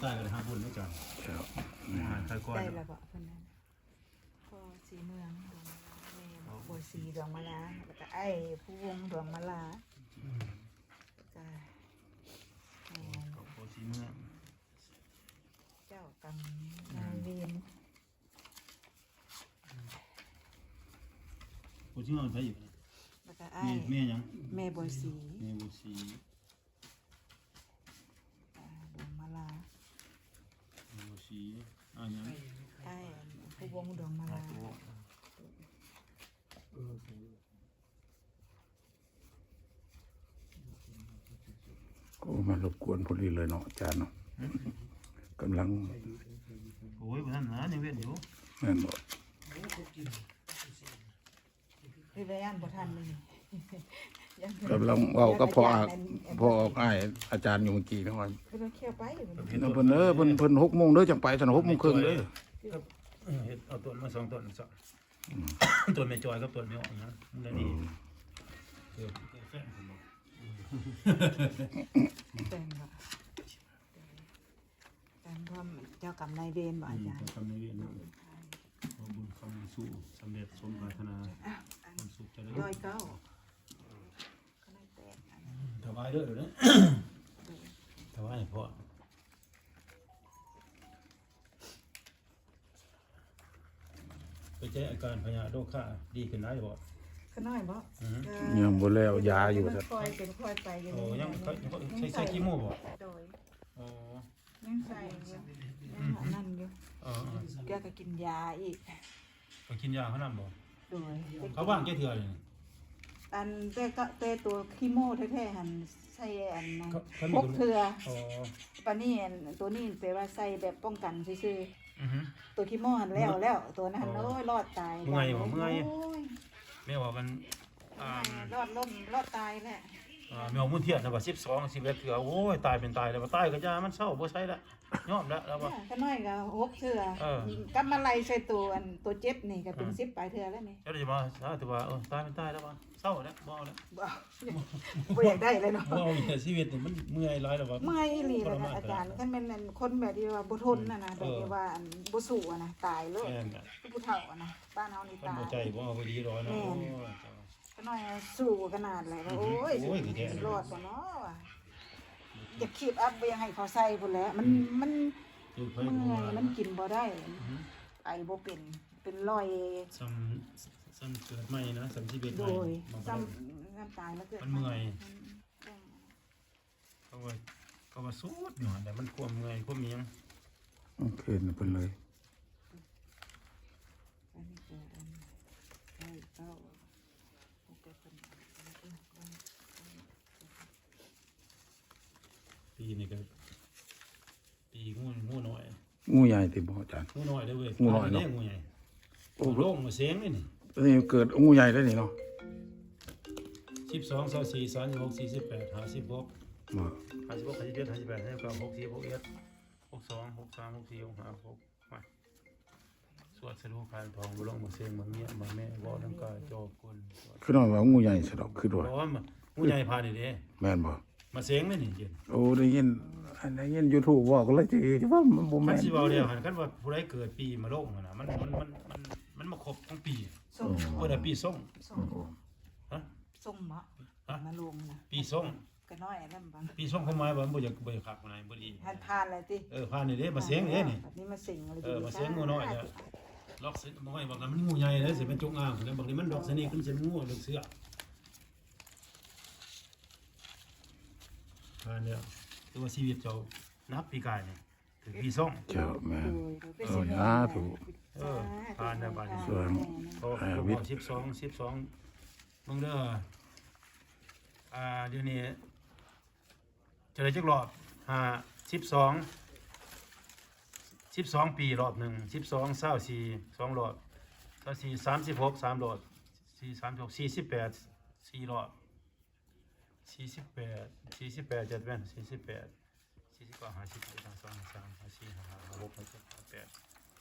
ຕາຍກໍໄດ້ຮັບບຸນນຳກັນ. ເຈົ້າ ອາຫານໄທກ່ອນ ໄດ້ແລ້ວບໍ່ເພິ່ນນັ້ນ? ພໍ່ສີເມືອງດວງມາລາ ແມ່ບົວສີດວງມາລາ ແລ້ວກໍອ້າຍພູວົງດວງມາລາ ອືມ ແລ້ວກໍແມ່ ພໍ່ສີເມືອງ ເຈົ້າກຳນາຍເວນ ຜູ້ທີ່ນອນໃຜອີກ? ແລ້ວກໍອ້າຍ ແມ່ ແມ່ຫຍັງ? ແມ່ບົວສີ ແມ່ບົວສີ ອ່າ ດວງມາລາ ແມ່ບົວສີ ອ້າຍຫຍັງ? ອ້າຍ ພູວົງດວງມາລາ ອ້າຍພູວົງ ເອີ. ໂອ້ ມາລົບກວນພໍດີເລີຍເນາະ ອາຈານເນາະ ກຳລັງ ໂອ້ຍ ບໍ່ທັນນະ ຍັງເວັນຢູ່ ແມ່ນບໍ່? ຄືໄດ້ອ່ານບໍ່ທັນເລີຍ ກຳລັງເວົ້າກັບພໍ່ອາ ພໍ່ອາກອ້າຍອາຈານຢູ່ເມື່ອກີ້ນີ້ວ່າ ເພິ່ນວ່າຂຽວໄປ ເພິ່ນ ເພິ່ນ ເອີ ເພິ່ນ ເພິ່ນຫົກໂມງເດີຈັ່ງໄປ ຊັ້ນຫົກໂມງເຄິ່ງເດີ ເຮັດເອົາຕົ້ນມາສອງຕົ້ນຊະ. ອືມ ຕົ້ນແມ່ຈອຍກັບຕົ້ນແມ່ອອກນະ ມັນໄດ້ດີ ເອີ ເກີດ ເກີດແຟນເພິ່ນບໍ່? ແຟນບໍ່? ແຟນພ້ອມເຈົ້າກຳນາຍເວນບໍ່ອາຈານ? ອືມ ເຈົ້າກຳນາຍເວນເນາະ ຂໍບຸນຄຳໃຫ້ສູ້ສຳເລັດສົມປາດຖະໜາ ຄວາມສຸກຈະເລີນ ຮ້ອຍເກົ້າ ອືມ ຖວາຍເດີ ເດີ ຖວາຍໃຫ້ພໍ່. ເປັນຈັ່ງໃດອາການພະຍາດໂລຄາດີຂຶ້ນຫຼາຍບໍ່? ຂະນ້ອຍບໍ່? ອືຮຶ ຍັງບໍ່ແລ້ວ ຢາຢູ່ ມັນຄ່ອຍເປັນຄ່ອຍໄປຢູ່. ໂອ້ ຍັງ ຍັງ ຍັງໃຊ້ ໃຊ້ ໃຊ້ຄີໂມບໍ່? ໂດຍ ອໍ ຍັງໃຊ້ຢູ່ ຍັງອັນນັ້ນຢູ່. ເອີໆ ແລ້ວກໍກິນຢາອີກ ໄປກິນຢາເຂົານຳບໍ່? ໂດຍ ເຂົາວາງຈັກເທື່ອນີ້? ອັນແຕ່ກໍ ແຕ່ຕົວຄີໂມແທ້ໆຫັ້ນໃສ່ອັນ ເຂົາ ເຂົາມີ ຫົກເທື່ອ. ອໍ ບາດນີ້ອັນຕົວນີ້ແປວ່າໃສ່ແບບປ້ອງກັນຊື່ໆ. ອືຮຶ ຕົວຄີໂມຫັ້ນແລ້ວແລ້ວ ຕົວນັ້ນຫັ້ນ ໂອ້ຍ ລອດຕາຍ. ເມື່ອຍບໍ່? ເມື່ອຍ ໂອ້ຍ ແມ່ວ່າມັນ ອ່າ ລອດລົ້ມລອດຕາຍແຫຼະ. ອ່າ ແມ່ອອກບຸນທຽນນະວ່າ ສິບສອງ ສິບເອັດເທື່ອ ໂອ້ຍ ຕາຍເປັນຕາຍແລ້ວ ວ່າຕາຍກໍຢ່າ ມັນເຊົາບໍ່ໃສ່ລະ ຍອມແລ້ວ ລາວວ່າ. ຂະນ້ອຍກໍຫົກເທື່ອ ເອີ ກັບມາໄລ່ໃສ່ໂຕອັນ ໂຕເຈັດນີ້ກໍເປັນ ເອີ ສິບປາຍເທື່ອແລ້ວນີ້. ເຈົ້າໄດ້ວ່າ ສາທຸວ່າ ເອີ ຕາຍເປັນຕາຍແລ້ວວ່າ ເຊົາແລ້ວ ບໍ່ເອົາແລ້ວ ບໍ່ເອົາ ບໍ່ຢາກໄດ້ແລ້ວເນາະ ບໍ່ເອົາເລີຍ ຊີວິດນີ້ມັນເມື່ອຍຫຼາຍແລ້ວວ່າ. ເມື່ອຍອີ່ຫຼີແຫຼະອາຈານ ຄັນແມ່ນອັນຄົນແບບທີ່ວ່າບໍ່ທົນນະນະ ອືມ ແບບທີ່ວ່າອັນບໍ່ສູ້ນະ ຕາຍໂລດ. ແມ່ນ ຄືຜູ້ເຖົ້ານະ ບ້ານເຮົານີ້ຕາຍ ບໍ່ໃຈບໍ່ເອົາບໍ່ດີດອກເນາະ. ແມ່ນ ໂອ້ຍ ຂະນ້ອຍສູ້ຂະໜາດແຫຼະ ອືຮຶ ໂອ້ຍ ໂອ້ຍ ຊິລອດບໍ່ເນາະວ່າ ຢາກຄີບອັບ ບໍ່ຢາກໃຫ້ເຂົາໃສ່ພຸ້ນແຫຼະ ມັນ ອືມ ມັນເມື່ອຍ ມັນກິນບໍ່ໄດ້ ອືຮຶ ໄປບໍ່ເປັນ ເປັນຮ້ອຍ ສ່ຳ ສ່ຳເກີດໃໝ່ນະ ສ່ຳຊີວິດໃໝ່. ໂດຍ ສ່ຳ ສ່ຳຕາຍມາເກີດໃໝ່ ມັນເມື່ອຍ. ເຂົາວ່າ ເຂົາວ່າສຸດຍອດແຫຼະ ມັນຄວາມເມື່ອຍ ຄວາມອີ່ຫຍັງ ມັນເຄີນເພິ່ນເລີຍ. ອັນນີ້ກໍອັນໄດ້ເກົ້າ ປີນີ້ກໍ ປີງູ ງູນ້ອຍ ງູໃຫຍ່ຕິບໍ່ອາຈານ? ງູນ້ອຍເດ້ເວີຍ ງູນ້ອຍເນາະ ງູໃຫຍ່. ໂອ້ ໂລງມາເສັງເດ້ນີ້ ອັນນີ້ເກີດງູໃຫຍ່ເດ້ນີ້ເນາະ. ສິບສອງ ຊາວສີ່ ສາມສິບຫົກ ສີ່ສິບແປດ ຫ້າສິບຫົກ ບໍ່ ຫ້າສິບຫົກ ຫ້າສິບເຈັດ ຫ້າສິບແປດ ຫ້າສິບເກົ້າ ຫົກສິບ ຫົກເອັດ ຫົກສອງ ຫົກສາມ ຫົກສີ່ ຫົກຫ້າ ຫົກ ສວດສະດູຄານທອງ ບໍ່ລົງມາເສັງ ມາເມຍ ມາແມ່ ເວົ້ານຳກາຍ ຈໍກົນ ຄືນ້ອຍວ່າງູໃຫຍ່ຊະດອກ ຄືວ່າ ບໍ່ວ່າງູໃຫຍ່ຜ່ານນີ້ເດ້ ແມ່ນບໍ່? ມາເສັງເດ້ນີ້. ໂອ້ ໄດ້ຍິນ ໄດ້ຍິນຢູທູບເວົ້າກໍເລີຍຊິວ່າມັນບໍ່ແມ່ນ. ຄັນຊິເວົ້າແລ້ວຫັ້ນ ຄັນວ່າຜູ້ໃດເກີດປີມະໂລງຫັ້ນນະ ມັນ ມັນ ມັນ ມັນ ມັນມາຄົບຂອງປີ ໂອ້ ເພິ່ນວ່າປີຊົງ ຊົງ ໂອ້ ຮະ ຊົງເນາະ ຮະ ມະໂລງນະ ປີຊົງ ກະນ້ອຍອັນນັ້ນບໍ່ ປີຊົງ ຄວາມໝາຍວ່າມັນບໍ່ຢາກ ບໍ່ຢາກຄັກປານໃດ ບໍ່ດີ ຫັ້ນຜ່ານແລ້ວຕິ. ເອີ ຜ່ານນີ້ເດ້ ມາເສັງເດ້ນີ້ ບັດນີ້ມາເສັງ ເອີ ມາເສັງງູນ້ອຍແລ້ວ. ລອກເສັງ ບໍ່ໃຫ້ບັກນັ້ນມັນງູໃຫຍ່ເດ້ ຊິເປັນຈົງອາງ ແລ້ວບັກນີ້ມັນດອກສະນີ ມັນເປັນງູດອກເສືອ ຜ່ານແລ້ວ. ຄືວ່າຊີວິດເຈົ້ານັບປີກາຍນີ້ ຖືກປີຊົງ ເຈົ້າ ແມ່ນ ໂດຍ ໂດຍ ເອີ ສາທຸ ເອີ ຜ່ານແລ້ວບາດນີ້ ຊ່ວງ ເອີ ສິບສອງ ສິບສອງ ເບິ່ງເດີ ອ່າ ດຽວນີ້ຈະໄດ້ຈັກລອບ ຫ້າ ສິບສອງ ສິບສອງປີລອບໜຶ່ງ ສິບສອງ ຊາວສີ່ ສອງລອບ ຊາວສີ່ ສາມສິບຫົກ ສາມລອບ ສີ່ ສາມສິບຫົກ ສີ່ສິບແປດ ສີ່ລອບ ສີ່ສິບແປດ ສີ່ສິບແປດ ຈັດແມ່ນ ສີ່ສິບແປດ ສີ່ສິບເກົ້າ ຫ້າສິບ ຫ້າສິບເອັດ ຫ້າສິບສອງ ຫ້າສິບສາມ ຫ້າສິບສີ່ ຫ້າສິບຫ້າ ຫ້າສິບຫົກ ຫ້າສິບເຈັດ ຫ້າສິບແປດ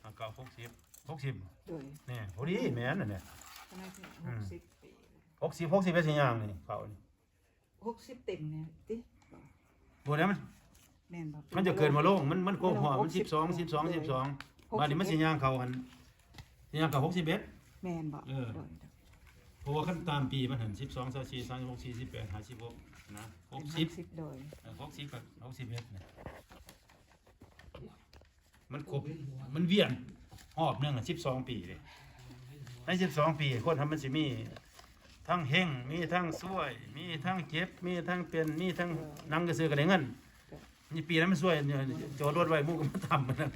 ຫ້າສິບເກົ້າ ຫົກສິບ ຫົກສິບ ໂດຍ ແນ່ ພໍດີແມ່ນນັ້ນແຫຼະ ຂະໜາດນີ້ ອືມ ຫົກສິບປີ ຫົກສິບ ຫົກສິບເອັດ ຊິຍ່າງນີ້ ເຂົານີ້ ຫົກສິບເຕັມນີ້ຕິ ບໍ່ໄດ້ ມັນ ແມ່ນບໍ່? ມັນຈະເກີດມາລົງ ມັນ ມັນຄົບຮອບ ມັນສິບສອງ ສິບສອງ ສິບສອອງ ບາດນີ້ມັນຊິຍ່າງເຂົ້າອັນ ຊິຍ່າງເຂົ້າຫົກສິບເອັດ ແມ່ນບໍ່? ເອີ ໂດຍ ເພາະວ່າຄັນຕາມປີມັນຫັ້ນ ສິບສອງ ຊາວສີ່ ສາມສິບຫົກ ສີ່ສິບແປດ ຫ້າສິບຫົກ ນະ ຫົກສິບ ໂດຍ ເອີ ຫົກສິບກັບຫົກສິບເອັດນະ ມັນຄົບ ມັນວຽນຮອບໜຶ່ງສິບສອງປີເດ້ ໃນສິບສອງປີ ຄົນເຮົາມັນຊິມີທັງເຮັງ ມີທັງຊວຍ ມີທັງເຈັບ ມີທັງເປັນ ມີທັງ ເອີ ນັ່ງຊື່ໆກໍໄດ້ເງິນ ນີ້ປີນັ້ນມັນຊວຍ ຈອດລົດໄວ້ ໝູ່ກໍມາຕຳມັນນັ້ນ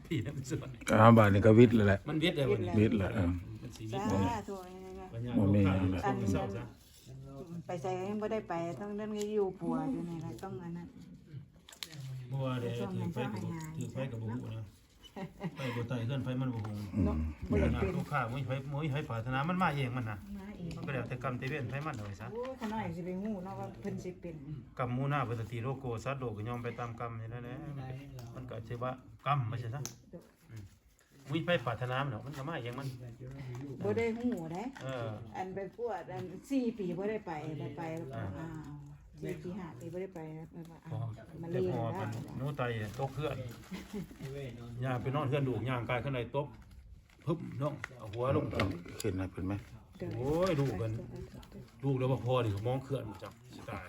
ປີນັ້ນມັນຊວຍ ອ່າ ບາດນີ້ກໍວິດແລ້ວແຫຼະ ມັນວິດແລ້ວ ວິດແລ້ວ ວິດແລ້ວ ເອີ ມັນຊິວິດ ສາທຸ ບໍ່ມີຫຍັງແລ້ວ ອັນ ໄປໃສກໍຍັງບໍ່ໄດ້ໄປ ຕ້ອງນັ້ນ ຢູ່ປົວຢູ່ນີ້ລະ ຕ້ອງອັນນັ້ນ ບໍ່ວ່າແດ່ ຖືກໄຟກໍບໍ່ ຖືກໄຟກໍບໍ່ຮູ້ນະ ໄຟບໍ່ໄຕເຮືອນໄຟມັນບໍ່ຮຸ່ງ ອືມ ບໍ່ຢາກເປັນ ທຸກຂ້າ ບໍ່ມີໃຜ ບໍ່ມີໃຜປາດຖະໜາ ມັນມາເອງມັນນະ ມາເອງ ມັນກໍແລ້ວແຕ່ກຳແຕ່ເວນໃຜມັນ ເອົາໄປຊະ ໂອ້ຍ ຂະນ້ອຍຊິໄປຮູ້ເນາະວ່າເພິ່ນຊິເປັນ ກຳໝູໜ້າ ປະຕິໂລໂກ ສັດໂລກກໍຍອມໄປຕາມກຳ ນີ້ແຫຼະ ມັນກໍຊິວ່າກຳວ່າຊັ້ນຊະ ອືມ ບໍ່ມີໃຜປາດຖະໜາມັນດອກ ມັນກໍມາເອງມັນ ບໍ່ໄດ້ຮູ້ເດ້ ເອີ ອັນໄປກວດ ອັນ ສີ່ປີບໍ່ໄດ້ໄປ ໄດ້ໄປ ອ່າ ອ່າ ສີ່ປີ ຫ້າປີບໍ່ໄດ້ໄປ ມາເລຍ ເພາະວ່າມັນໜູໄຕຕົກເຮືອນ ຍ່າງໄປນອນເຮືອນລູກ ຍ່າງກາຍຂ້າງໃນຕົກ ປຶບ ນ້ອງເອົາຫົວລົງ ເຫັນໃຫ້ເພິ່ນໄໝ? ໂອ້ຍ ລູກກັນ ລູກແລ້ວບໍ່ພໍນີ້ ສະໝອງເຄື່ອນ ຈັກຊິຕາຍ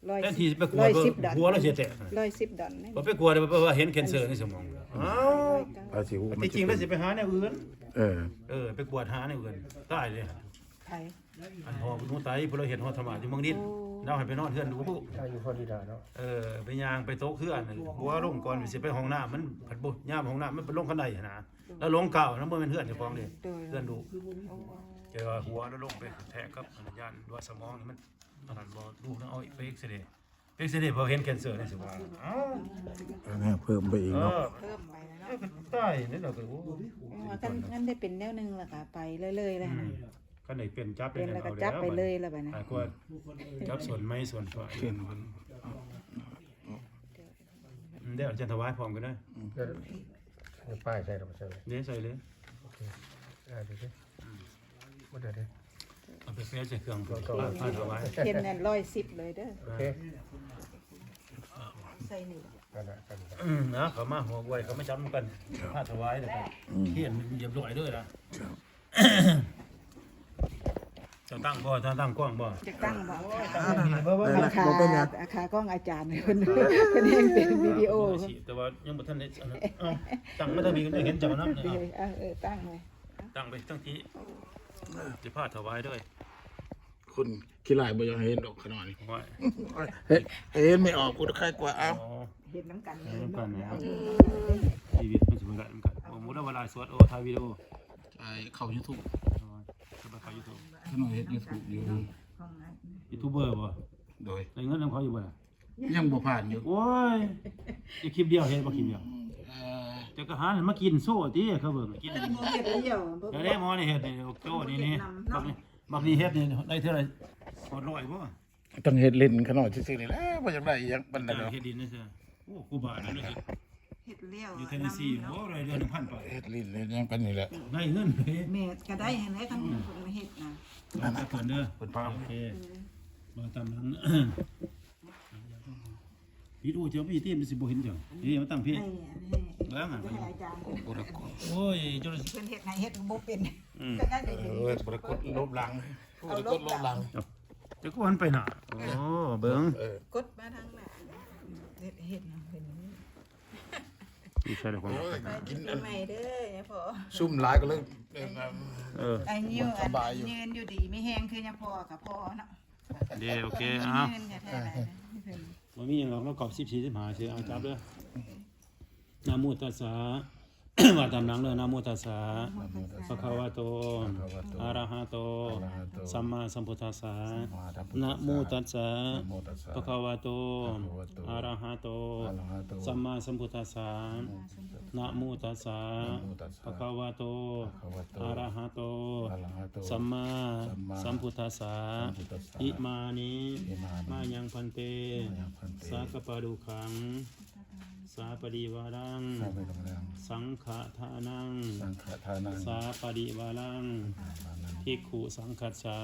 ຮ້ອຍ ແທນທີ່ຊິໄປກວດ ຮ້ອຍສິບດອນ ຫົວລາວຊິແຕກ ຮ້ອຍສິບດອນ ບໍ່ໄປກວດ ວ່າເຫັນແຄນເຊີໃນສະໝອງ ອ້າວ ວ່າຊິຮູ້ ທີ່ຈິງແລ້ວຊິໄປຫາແນວອື່ນ ເອີ ເອີ ໄປກວດຫາແນວອື່ນ ຕາຍເລີຍ ໃຜ? ອັນພໍ່ໜູໄຕ ເພິ່ນເຮັດຮອດທຳມະຢູ່ເມືອງດິນ ໂອ້ ລາວໃຫ້ໄປນອນເຮືອນຢູ່ພຸ້ນ ຢູ່ຟລໍຣິດາເນາະ ເອີ ໄປຍ່າງໄປຕົກເຮືອນ ຫົວລົງກ່ອນ ຊິໄປຫ້ອງນ້ຳ ມັນພັດບໍ່ຍາມຫ້ອງນ້ຳ ມັນໄປລົງຄັນໄດຫັ້ນນະ ແລ້ວລົງກ້າວນະ ບໍ່ແມ່ນເຮືອນເຈົ້າຂອງເດ້ ໂດຍ ເຮືອນລູກ ໂອ້ ແຕ່ວ່າຫົວລາວລົງໄປກະແທກກັບອັນນັ້ນ ຢ້ານວ່າສະໝອງນີ້ມັນອັນນັ້ນບໍ່ ລູກນະ ເອົາໄປເອັກສະເຣ ເອັກສະເຣ ເພາະເຫັນແຄນເຊີໃນສະໝອງ ອ້າວ ອັນນີ້ເພີ່ມໄປອີກເນາະ ເອີ ເພີ່ມໄປແລ້ວເນາະ ເອີ ຕາຍແລ້ວກໍ ໂອ້ ຄັນ ຄັນໄດ້ເປັນແນວໜຶ່ງແລ້ວກໍໄປເລື້ອຍໆເລີຍ ອືມ ນະ ຄັນໄດ້ເປັນຈັບ ເປັນແລ້ວກໍຈັບໄປເລີຍແລ້ວບັດນີ້ ກວ່າຈັບສ່ວນໄມ້ສ່ວນຝ້າຍ ເປັນ ອືມ ດຽວອາຈານຖວາຍພ້ອມກັນເດີ ອືມ ເອີ ປ້າຍໃສ່ດອກ ໃສ່ເລີຍ ເດ້ ໃສ່ເລີຍ ໂອເຄ ອ່າ ເດີ ອືມ ໝົດແລ້ວເດ້ ເອົາໄປແປະໃສ່ເຄື່ອງ ເອົາ ເອົາ ເອົາຖວາຍ ເຫັນນັ້ນ ຮ້ອຍສິບເລີຍເດີ ໂອເຄ ໃສ່ນີ້ ນັ້ນແຫຼະ ອືມ ເອົາເຂົ້າມາຫົວກວຍ ເຂົ້າມາຈັບນຳກັນ ພາຖວາຍແລ້ວກໍ ອືມ ເຮັດຮຽບຮ້ອຍເດີລະ ເຈົ້າຕັ້ງບໍ່? ເຈົ້າຕັ້ງກ້ອງບໍ່? ຢາກຕັ້ງບໍ່? ໂອ້ຍ ຕັ້ງ ອ່າ ບໍ່ເປັນຫຍັງ ຂາກ້ອງອາຈານເພິ່ນ ເພິ່ນເຮັດເປັນວິດີໂອ ແຕ່ວ່າຍັງບໍ່ທັນໄດ້ ເອົ້າ ຕັ້ງມາທາງນີ້ກໍໄດ້ເຫັນເຈົ້ານຳ ເອີ ເອີ ເອີ ຕັ້ງໄວ້ ຕັ້ງໄປທາງທີ່ ຊິພາຖວາຍເດີ ຄົນຂີ້ລ້າຍບໍ່ຢາກໃຫ້ເຫັນດອກຂະນ້ອຍນີ້ ໂອ້ຍ ເຫັນ ເຫັນໄມ່ອອກ ກູໄຄກວ່າ ເອົ້າ ອໍ ເຮັດນຳກັນ ເຮັດນຳກັນ ເນາະ ເນາະ ຊີວິດມັນຊິບໍ່ໄດ້ນຳກັນ ບໍ່ ບໍ່ໄດ້ວ່າໄລຟ໌ສົດ ໂອ້ ຖ່າຍວິດີໂອ ຖ່າຍເຂົ້າຢູທູບ ໂອ້ຍ ຈະໄປເຂົ້າຢູທູບ ຂະນ້ອຍເຮັດຢູທູບຢູ່ ຢູທູບເບີບໍ່? ໂດຍ ໄດ້ເງິນນຳເຂົາຢູ່ບໍ່ລະ? ຍັງບໍ່ຜ່ານຢູ່ ໂອ້ຍ ຈະຄລິບດຽວເຮັດບໍ່ ຄລິບດຽວ ເອີ ເຈົ້າກໍຫາໃຫ້ມາກິນໂຊຕິ ເຂົາເບິ່ງ ກິນ ເຮັດດຽວ ແລ້ວເດ້ ໝໍນີ້ເຮັດນີ້ ໂອ້ໂຫ ນີ້ ນີ້ ບັກນີ້ ບັກນີ້ເຮັດນີ້ ໄດ້ເທົ່າໃດ ຮອດຮ້ອຍບໍ່? ຕ້ອງເຮັດຫຼິ້ນຂະນ້ອຍຊື່ໆນີ້ແຫຼະ ບໍ່ຢາກໄດ້ອີ່ຫຍັງປານໃດດອກ ເຮັດດິນຊື່ໆ ໂອ້ ຄູບານັ້ນເຮັດ ເຮັດແລ້ວ ຢູ່ເທນເນຊີ ໂອ້ ໄດ້ເດືອນໜຶ່ງພັນປາຍ ເຮັດຫຼິ້ນເຮັດຫຍັງປານນີ້ແຫຼະ ໄດ້ເງິນເດ້ ແມ່ນກໍໄດ້ຫັ້ນແຫຼະ ຄັນເພິ່ນເຮັດນະ ເອົາໄປກ່ອນເດີ ເພິ່ນພາ ໂອເຄ ມາຕາມນັ້ນ ວິດີໂອເຈົ້າມີຕິ ມັນຊິບໍ່ເຫັນເຈົ້າ ນີ້ມາຕັ້ງພີ້ ໃຫ້ ໃຫ້ ເບິ່ງ ໃຫ້ອາຈານ ໂອ້ຍ ເຈົ້າ ເພິ່ນເຮັດໃຫ້ເຮັດບໍ່ເປັນ ອືມ ກໍໄດ້ ເອີ ບໍ່ໄດ້ກົດລົບຫຼັງ ເອົາລົບຫຼັງ ເຈົ້າກໍມັນໄປໜ້າ ໂອ້ ເບິ່ງ ເອີ ກົດມາທາງໜ້າ ເຮັດ ເຮັດຫຍັງເປັນ ຢູ່ໃສລະ ໂອ້ຍ ກິນອັນ ໃໝ່ເດີຍາພໍ່ ຊຸ່ມຫຼາຍກໍເລີຍ ເອີ ອາຍຸ ສະບາຍຢູ່ ຍືນຢູ່ດີມີແຮງຄືຍາພໍ່ກັບພໍ່ເນາະ ເດ້ ໂອເຄ ເອົາ ຍືນແທ້ໆ ບໍ່ມີຫຍັງດອກ ມາກອບສິບສີ່ ສິບຫ້າ ຊື່ ເອົາ ຈັບເດີ ນະໂມຕັດສະ ວ່າຕາມຫຼັງເດີ ນະໂມຕັດສະ ພະຄະວະໂຕ ອະລະຫະໂຕ ສຳມາສຳພຸດທັດສະ ນະໂມຕັດສະ ພະຄະວະໂຕ ອະລະຫະໂຕ ສຳມາສຳພຸດທັດສະ ນະໂມຕັດສະ ພະຄະວະໂຕ ອະລະຫະໂຕ ສຳມາສຳພຸດທັດສະ ອິມານິ ມາຍັງພັນເຕ ສັກກະປະດູຄັງ ສາປະລິວາລັງ ສາປະລິວາລັງ ສັງຄະທານັງ ສັງຄະທານັງ ສາປະລິວາລັງ ສາປະລິວາລັງ ພິກຂຸສັງຄັດສາ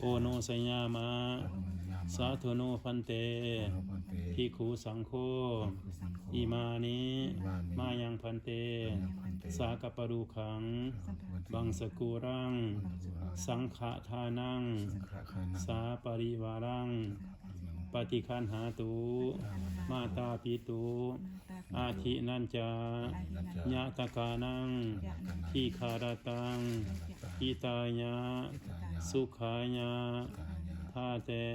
ໂອໂນຊະຍາມະ ໂອໂນຊະຍາມະ ສາທຸໂນພັນເຕ ສາທຸໂນພັນເຕ ພິກຂຸສັງໂຄ ພິກຂຸສັງໂຄ ອິມານິ ອິມານິ ມາຍັງພັນເຕ ມາຍັງພັນເຕ ສາກະປະດູຄັງ ສາກະປະດູຄັງ ບັງສະກຸລັງ ບັງສະກຸລັງ ສັງຄະທານັງ ສັງຄະທານັງ ສາປະລິວາລັງ ສາປະລິວາລັງ ປະຕິຄັນຫາຕຸ ປະຕິຄັນຫາຕຸ ມາຕາປິຕຸ ມາຕາປິຕຸ ອາທິນັນຈາ ອາທິນັນຈາ ຍະຕະການັງ ຍະຕະການັງ ທີຄາລະຕັງ ທີຄາລະຕັງ ຫິຕາຍະ ຫິຕາຍະ ສຸຂາຍະ ສຸຂາຍະ ຂ້າແຕ່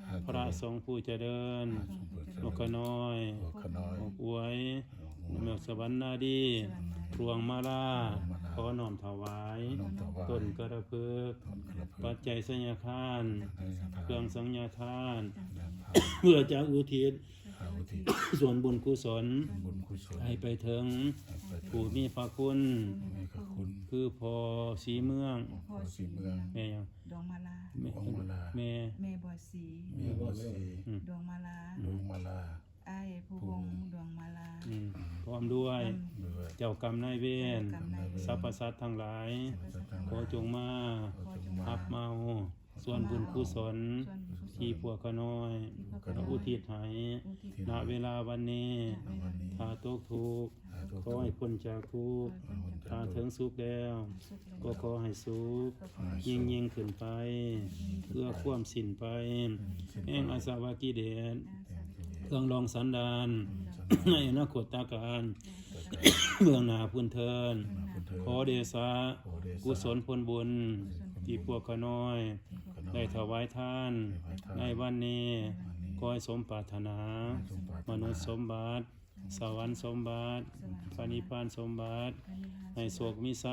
ຂ້າແຕ່ ພະສົງຜູ້ຈະເລີນ ພະສົງຜູ້ຈະເລີນ ນົກຂະນ້ອຍ ນົກຂະນ້ອຍ ນົກອວຍ ນົກອວຍ ນົກສະຫວັນນາດີ ສະຫວັນນາດີ ພວງມາລາ ພວງມາລາ ຂໍນ້ອມຖວາຍ ຂໍນ້ອມຖວາຍ ຕົ້ນກະລະພຶກ ຕົ້ນກະລະພຶກ ປັດໄຈໄຊຍະທານ ປັດໄຈໄຊຍະທານ ເຄື່ອງໄຊຍະທານ ເຄື່ອງໄຊຍະທານ ເພື່ອຈະອຸທິດ ເພື່ອຈະອຸທິດ ສ່ວນບຸນກຸສົນ ສ່ວນບຸນກຸສົນ ໃຫ້ໄປເຖິງ ໃຫ້ໄປເຖິງ ຜູ້ມີພະຄຸນ ຜູ້ມີພະຄຸນ ຄືພໍ່ສີເມືອງ ພໍ່ສີເມືອງ ແມ່ຫຍັງ? ດວງມາລາ ແມ່ ດວງມາລາ ແມ່ ແມ່ບົວສີ ແມ່ບົວສີ ອືມ ດວງມາລາ ດວງມາລາ ອ້າຍພູວົງ ດວງມາລາ ອືມ ພ້ອມດ້ວຍ ພ້ອມດ້ວຍ ເຈົ້າກຳນາຍເວນ ເຈົ້າກຳນາຍເວນ ສັບພະສັດທັງຫຼາຍ ສັບພະສັດທັງຫຼາຍ ຂໍຈົ່ງມາ ຂໍຈົ່ງມາ ຮັບເອົາ ສ່ວນບຸນກຸສົນ ສ່ວນບຸນກຸສົນ ທີ່ພວກຂ້ານ້ອຍ ທີ່ພວກຂ້ານ້ອຍ ໄດ້ອຸທິດໃຫ້ ອຸທິດໃຫ້ ນະເວລາວັນນີ້ ນະເວລາວັນນີ້ ຖ້າຕົກທຸກ ຖ້າຕົກທຸກ ຂໍໃຫ້ພົ້ນຈາກທຸກ ຂໍໃຫ້ພົ້ນຈາກທຸກ ຖ້າເຖິງສຸກແລ້ວ ເຖິງສຸກແລ້ວ ກໍຂໍໃຫ້ສຸກ ກໍຂໍໃຫ້ສຸກ ຍິ່ງໆຂຶ້ນໄປ ເພື່ອຄວາມສິ້ນໄປ ແຫ່ງອາສະວະກິເລດ ເຄື່ອງລອງສັນດານ ໃນອະນາຄົດຕະການ ເບື້ອງໜ້າພຸ້ນເທີນ ຂໍເດຊະ ກຸສົນຜົນບຸນ ທີ່ພວກຂ້ານ້ອຍ ໄດ້ຖວາຍທານ ໃນວັນນີ້ ຂໍໃຫ້ສົມປາດຖະໜາ ມະນຸດສົມບັດ ສະຫວັນສົມບັດ ພະນິບພານສົມບັດ ໃຫ້ໂຊກມີໄຊ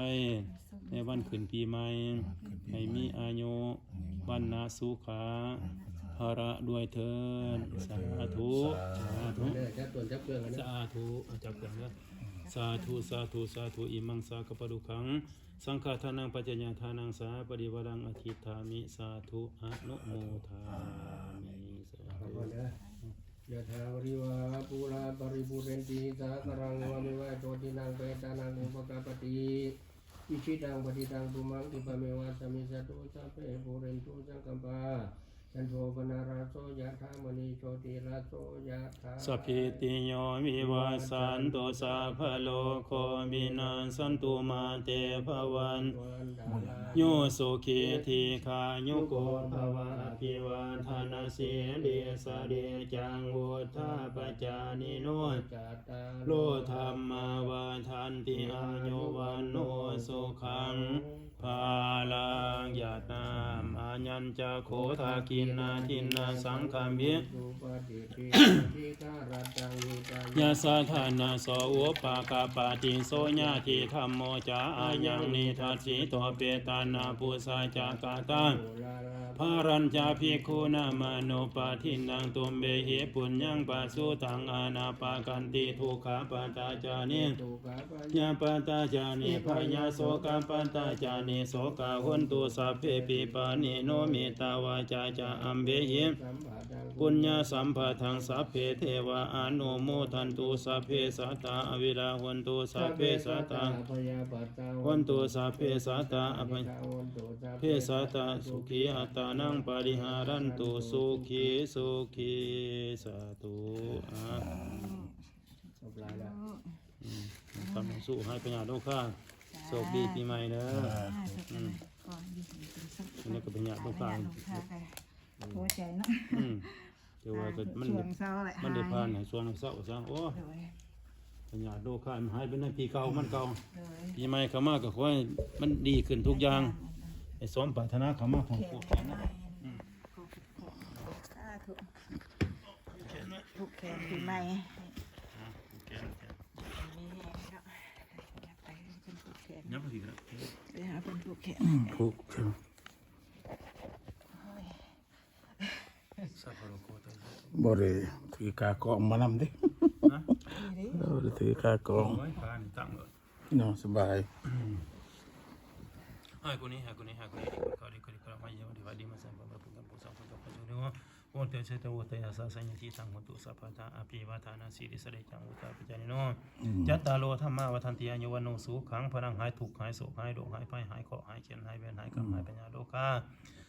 ໃນວັນຂຶ້ນປີໃໝ່ ໃຫ້ມີອາຍຸ ວັນນະ ສຸຂະ ພະລະ ດ້ວຍເທີ້ນ ສາທຸ ສາທຸ ຈັບຕົວນຈັບເຄື່ອງກັນເດີ ສາທຸ ຈັບເຄື່ອງເດີ ສາທຸ ສາທຸ ສາທຸ ອິມັງສາກະປະດຸຄັງ ສັງຄະທານັງ ປັດຈະຍະທານັງ ສາປະລິວາລັງ ອະທິຖາມິ ສາທຸ ອະນຸໂມທາມິ ສາທຸ ຍະຖາວາຣິວະຫາປູລາ ປະລິປູເຣນຕິ ສາຄາລັງ ເອວະເມວະ ໂຕ ທິນນະ ເປຕານັງ ອຸປະກາປະຕິ ອິຊິຕັງ ປະຕິຕັງ ຕຸມະງ ຂິປະເມວະ ສະມິດສະຕຸ ສັບເພ ປູເຣນຕຸ ສັງກະປາ ຈັນໂທ ປະນະລະໂສ ຍະຖາ ມະນີ ໂຊຕິລະໂສ ຍະຖາ ສັບພີຕິໂຍ ວິວັດສັນຕຸ ສັບພະໂລໂຄ ວິນັດສັນຕຸ ມາເຕ ພະວັດໂຕ ອັນຕະລາໂຍ ສຸຂີ ດີຄາຍຸໂກ ພະວະ ອະພິວາທະນະສີລິສະນິຈຈັງ ວຸດທາປະຈາຍິໂນ ຈັດຕາໂລ ທຳມາ ວັດທັນຕິ ອາຍຸ ວັນໂນ ສຸຂັງ ພະລັງ ຢາດນ້ຳ ອາຍັນຈະ ໂຄ ທັກຂິນາທິນນະ ສັງຄະມິ ຍະສະທານະໂສ ອຸປະກາປະຕິ ໂສຍະທິທຳໂມຈະ ອາຍັງນິທັດສິໂຕ ເປຕານະປຸຊາຈະກະຕາ ພະລັນຈະ ພິກຂຸນາມະນຸປະທິນນາ ຕຸມເບຫິ ປຸນຍັງປະສຸຕັງ ອານາປະກັນຕິ ທຸກຂະປະຕາຈານິ ຍະປະຕາຈານິ ພະຍາໂສກະປະຕາຈານິ ໂສກາ ໂຫນຕຸ ສັບເພ ປິປານິໂນ ມິດຕາວາຈາຈະ ອຳເບຫິ ປຸນຍະສຳປະທັງ ສັບເພ ເທວາ ອະນຸໂມທັນຕຸ ສັບເພ ສັດຕາ ອະວິລາ ໂຫນຕຸ ສັບເພ ສັດຕາ ໂຫນຕຸ ສັບເພ ສັດຕາ ອະພະ ເພ ສັດຕາ ສຸຂີ ອັດຕານັງ ປະລິຫາລັນຕຸ ສຸຂີ ສຸຂີ ສາທຸ ອາ ອືມ ຄຳສຸ ໃຫ້ພະຍາດໂລຄາ ໂຊກດີປີໃໝ່ເດີ ອາ ໂຊກດີປີໃໝ່ ອືມ ອັນນີ້ກໍພະຍາດໂລຄາ ພະຍາດໂລຄາ ພໍໃຈເນາະ ອືມ ແຕ່ວ່າກໍມັນ ຊ່ວງເຊົ້າແຫຼະ ມັນໄດ້ຜ່ານໃຫ້ຊ່ວງເຊົ້າຊະ ໂອ້ ໂດຍ ພະຍາດໂລຄາມັນຫາຍໄປໃນປີເກົ່າມັນເກົ່າ ໂດຍ ປີໃໝ່ເຂົ້າມາກໍຂໍໃຫ້ມັນດີຂຶ້ນທຸກຢ່າງ ໃຫ້ສົມປາດຖະໜາເຂົ້າມາພ້ອມຄວບແຂນນະ ອືມ ສາທຸ ຜູກແຂນປີໃໝ່ ອືມ ຜູກແຂນ ມີແຮງເນາະ ໄປເພິ່ນຜູກແຂນ ຍັງບໍ່ຖືກນະ ໄປຫາເພິ່ນຜູກແຂນ ຜູກແຂນ ໂອ້ຍ ບໍ່ໄດ້ຖືກາກອງມານຳເດ້ ຮະ ບໍ່ໄດ້ຖືກາກອງ ໂອ້ຍ ພານີ້ຕັ້ງເລີຍ ເນາະ ສະບາຍ ອືມ ໃຫ້ຄົນນີ້ ໃຫ້ຄົນນີ້ ໃຫ້ຄົນນີ້ ເຂົາໄດ້ ເຂົາໄດ້ ເຂົາໄດ້ມາເຢ້ຽມ ທີ່ວ່າດີມາໃສ່ ບໍ່ໄດ້ຜູ້ກັນຜູ້ສ້າງ ຜູ້ເຈົ້າ ພະເຈົ້າ ໂອ ເຕ ເຊ ຕະ ໂວ ເຕ ຍະ ສະ ໄຊ ຍະ ທິ ຕັງ ໂຫນຕຸ ສັບພະ ຕາ ອະພິວາທານະ ສີລິສະເດ ຈັງ ວຸດທາປະຈານິໂນ ອືມ ຈັດຕາໂລ ທຳມາ ວັດທັນຕິ ອາຍຸ ວັນໂນ ສຸຂັງ ພະລັງ ຫາຍທຸກ ຫາຍໂສກ ຫາຍໂລກ ຫາຍໄພ ຫາຍເຄາະ ຫາຍຂຽນ ຫາຍເວນ ຫາຍກຳ ອືມ ຫາຍພະຍາດໂລຄາ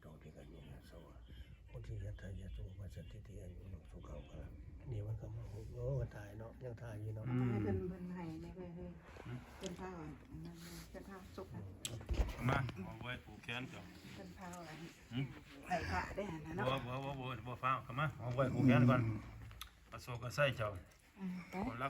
ໂຕຕິການິ ສະວະ ໂພທິ ຍັດຖາ ຍະໂຕ ປັສສັນຕິ ຕິ ອາຍຸ ວັນໂນ ສຸຂັງ ພະລັງ. ນີ້ມັນກໍມາໂອ້ ຕາຍເນາະ ຍັງຕາຍຢູ່ເນາະ. ອືມ ເພິ່ນ ເພິ່ນໃຫ້ແດ່ເອີຍ ເພິ່ນພາ ອັນນັ້ນ ເພິ່ນພາສົບ ມາ ເອົາໄວ້ຜູກແຂນເຈົ້າ ເພິ່ນພາ ອັນ ໃສ່ຜ້າໄດ້ຫັ້ນນະເນາະ. ບໍ່ ບໍ່ ບໍ່ ບໍ່ ບໍ່ຟ້າວ ເຂົ້າມາ ເອົາໄວ້ຜູກແຂນກ່ອນ. ອາໂສກະໄຊເຈົ້າ ອ່າ ໄປ ຄົນລາ